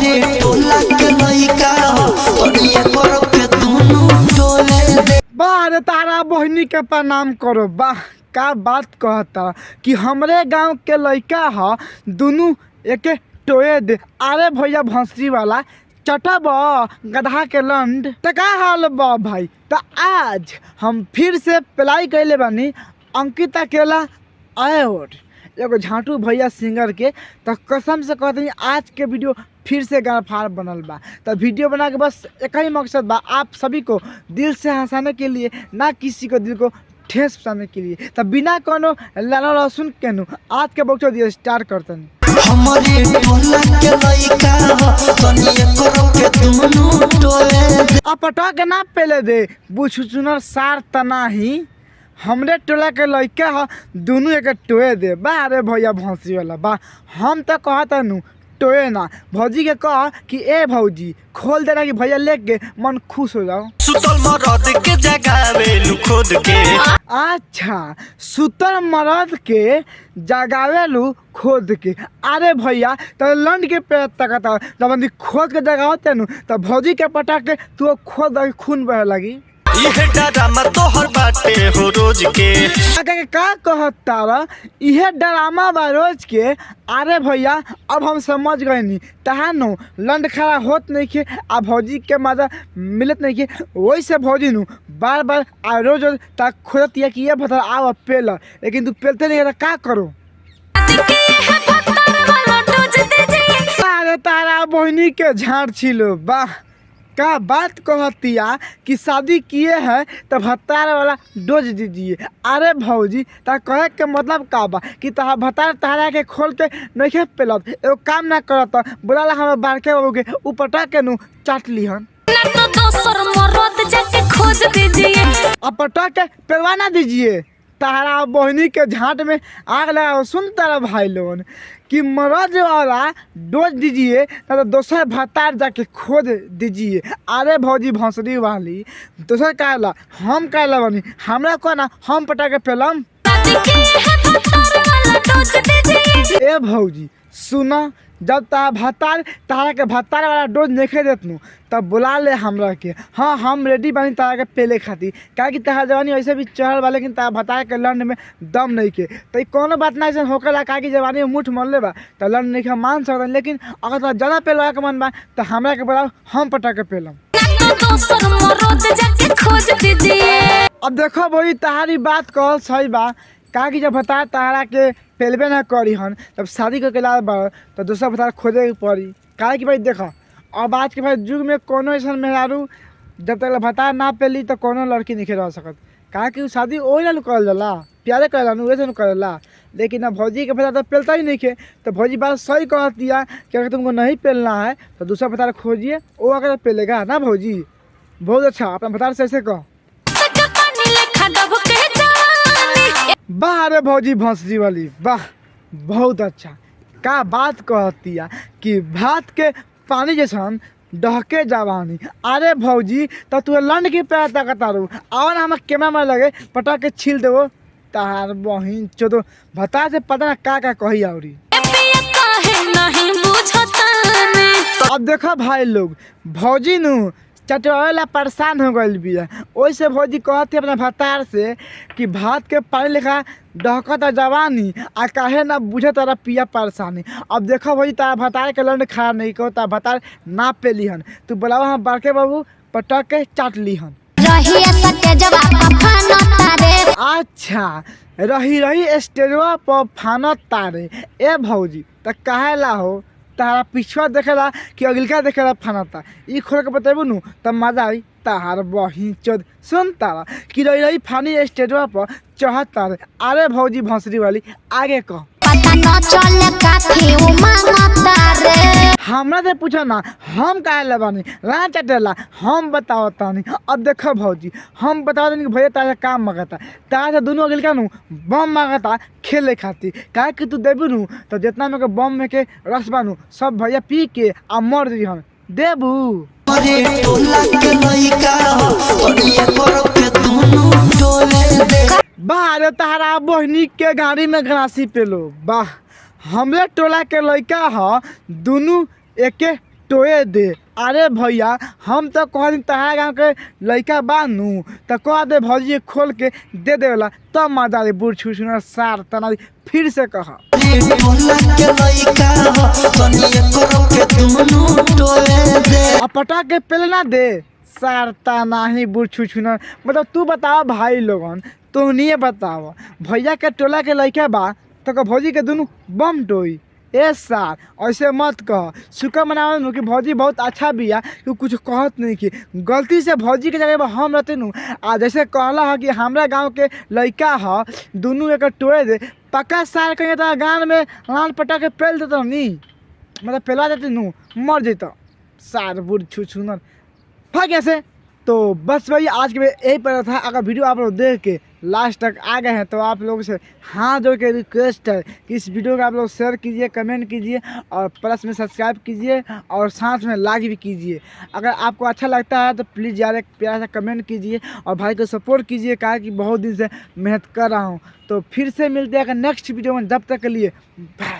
हमरे टोला के लइका ह, तनिए कर के दुनू टोले दे। वाह रे तारा बहिनी के प्रणाम करो। वाह का बात कहता कि हमरे गांव के लइका ह दुनू एके टोए दे। अरे भैया भंसरी वाला चटब गधा के लंड त का हाल बा भाई। त आज हम फिर से प्लाई कैले बानी अंकिता केला और एगो झाटू भैया सिंगर के। त कसम से कहते आज के वीडियो फिर से गाड़फाड़ बनल बा। त वीडियो बना के बस एक ही मकसद बा, आप सभी को दिल से हंसाने के लिए, ना किसी को दिल को ठेस पहुँचाने के लिए। त बिना कोनो लाला लहसुन के नु आज के बक्सो दिए स्टार्ट करतनी। हमरे टोला के लइका ह, तनिए कर के दुनू टोले दे। आ पटा के ना पेले दे बुझुचुनर सार तना ही हमरे टोला के लइका ह दुनू एक टोए दे। बा रे भैया भौसी वाला बा, हम तो कहता नु टोए ना। भौजी के कह कि ए भौजी खोल देना कि भैया लेके मन खुश हो जाओ। सुतल मरद के जगावेलु खोद के। अच्छा सुतर मरद के जगावेलू खोद के। अरे भैया तो लंड के पेड़ तकता जब आदमी खोद के जगावते नु तो भौजी के पटा के तू खोद के खून बहे लगी। इहे डरामा तोहर बाटे हो रोज के। आगे के का कहत तारा इहे ड्रामा बा रोज के। अरे भैया अब हम समझ गए नी तहा नु लंड खड़ा होत नहीं के आ भौजी के मजा मिलत नहीं के, वही से भौजी नु बार बार आ रोज रोज ता खोजत या कि ये भतर आव पेल, लेकिन तू पेलते नहीं त का करो। अरे तारा बहिनी के झाड़ छिलो। वाह का बात कहतिया कि शादी किए हैं तो भत्तार वाला डोज दीजिए। अरे भौजी ता कहे के मतलब का बा कि तहा भत्तार तहरा के खोल के नहीं पेलत, एगो काम ना करत बोला हमारे बारके बाबू के उपटा के नु चाट लिहन। अब पटा के पेलवा ना दीजिए। तारा बहिनी के झाट में आग लगा। सुन तारा भाई लोगन कि मरद वाला डोज दीजिए ना तो दोसर भतार जाके खोद दीजिए। अरे भौजी भौसरी वाली दोसर काला हम काला बनी हमरा को ना हम पटा के पेलम। ए भौजी सुना, जब तारा भतार तारा के भतार वाला डोज नहीं देत नु तब बुला ले हमरा के। हाँ हम रेडी बानी तारा के पेले खातिर, काहे कि तारा जवानी ऐसे भी चढ़ल बा लेकिन तारा भतार के लंड में दम नहीं के। तो कोनो बात ना ऐसा होकेला, काहे कि जवानी में मुठ मरले बा तो लंड नहीं के मान सकता, लेकिन अगर तारा ज़्यादा पेलवा के मन बा तो हमरा के बोलाओ हम पटा के पेलम। अब देखो भौजी तहारी बात कहल सही बा, काहे कि जब भतार तहारा के पेलबे ना करी हन तब शादी करके लाल बा तो दोसर भतार खोजे के पड़ी। काहे कि भाई देखो अब आज के भाई युग में कोनो ऐसा मेहरारू जब तक भतार ना पेली तो कोनो लड़की नहीं रह सकत। काहे कि उ शादी ओही ला करल जाला, प्यारे करेला नु वैसे करेला, लेकिन अब भौजी के भतार तो पेलता ही नहीं के। तो भौजी बात सही कह दिया कि अगर तुमको नहीं पेलना है तो दूसरा भतार खोजिए, वो अगर पेलेगा ना भौजी। बहुत अच्छा अपना भतार से ऐसे कहो। वाह रे भौजी भौसरी वाली वाह बहुत अच्छा का बात कहतिया कि भात के पानी जैसन डहके जवानी। अरे भौजी तो तू लंड के पैर तकतारू आओ ना हम कैमरा में लगे पटा के छील देबो तार बहिन चोदो भता से पता ना का का कही औरी। अब देखो भाई लोग भौजी नु चटवावेला परेशान हो गइल बिया, ओइसे भौजी कहती अपना भतार से कि भात के पानी लेखा डहकता जवानी आ काहे ना बुझे तारा पिया परेशानी। अब देखो भौजी तारा भतार के लंड खड़ा नहीं कहो तारा भतार ना पेलीहन, तू बोलावा हम बड़के बाबू पटक के चाट लीहन। अच्छा रही रही स्टेजवा पर फानत तारे। ए भौजी त काहे ला हो तारा पिछुआ देखेला कि अगिलका देखेला फानता, ई खोल के बतेबू नु तब मजा आई ताहार बहिन चोद। सुन तारा कि रही रही फानी स्टेजवा पर चढ़त तारे। अरे भौजी भौसरी वाली आगे कह। हमरा से पूछो ना हम काहे ला बानी ला चटेला हम बताओ तानी। अब देखो भौजी हम बताओ तानी कि भैया तारा काम मांगता, तारा से दुनू अगिलका नु बम मांगता खेले खातिर, काहे कि तू देबू नु तो जितना में के बम में के रस बानू सब भैया पी के आ मर जइहन। देबू। हमरे टोला के लइका ह, तनिए कर के दुनू टोले दे। वाह रे तारा बहिनी के गाड़ी में घरासी पेलो। वाह हमरे टोला के लइका ह दुनू एके टोए दे। अरे भैया हम तो कह दी तहार गाँव के लइका बानू त कह दे भौजी खोल के दे देवला तब मजा आई। बूढ़ छुछुनर सार तना फिर से कह। रे टोला के लइका ह, तनी एकरो के दुनु टोए दे। आ पटा के पेलना दे सारता नाही बूढ़ छुछुनर। मतलब तू बताओ भाई लोगन, तोहनिए बताओ भैया के टोला के लइका बा तो का भौजी के दुनू बम टोई? ए सार ऐसे मत कह, शुक्र मनावे नु कि भौजी बहुत अच्छा बिया कि कुछ कहत नहीं कि गलती से भौजी के जगह पर हम रहते नु। आ जैसे कहला ह कि हमरा गांव के लइका ह दुनू एक टोए दे, पक्का सार कहीं तो गान में लाल पटा के पेल देता नी, मतलब पेला देते नु मर जैता सार बूढ़ छुछुनर भाग ऐसे। तो बस भाई आज के यही पर था। अगर वीडियो आप लोग देख के लास्ट तक आ गए हैं तो आप लोगों से हाथ जोड़ के रिक्वेस्ट है कि इस वीडियो को आप लोग शेयर कीजिए, कमेंट कीजिए और प्लस में सब्सक्राइब कीजिए और साथ में लाइक भी कीजिए। अगर आपको अच्छा लगता है तो प्लीज़ यार एक प्यारा सा कमेंट कीजिए और भाई को सपोर्ट कीजिए, कहा कि बहुत दिन से मेहनत कर रहा हूँ। तो फिर से मिलते हैं नेक्स्ट वीडियो में, जब तक के लिए बाय।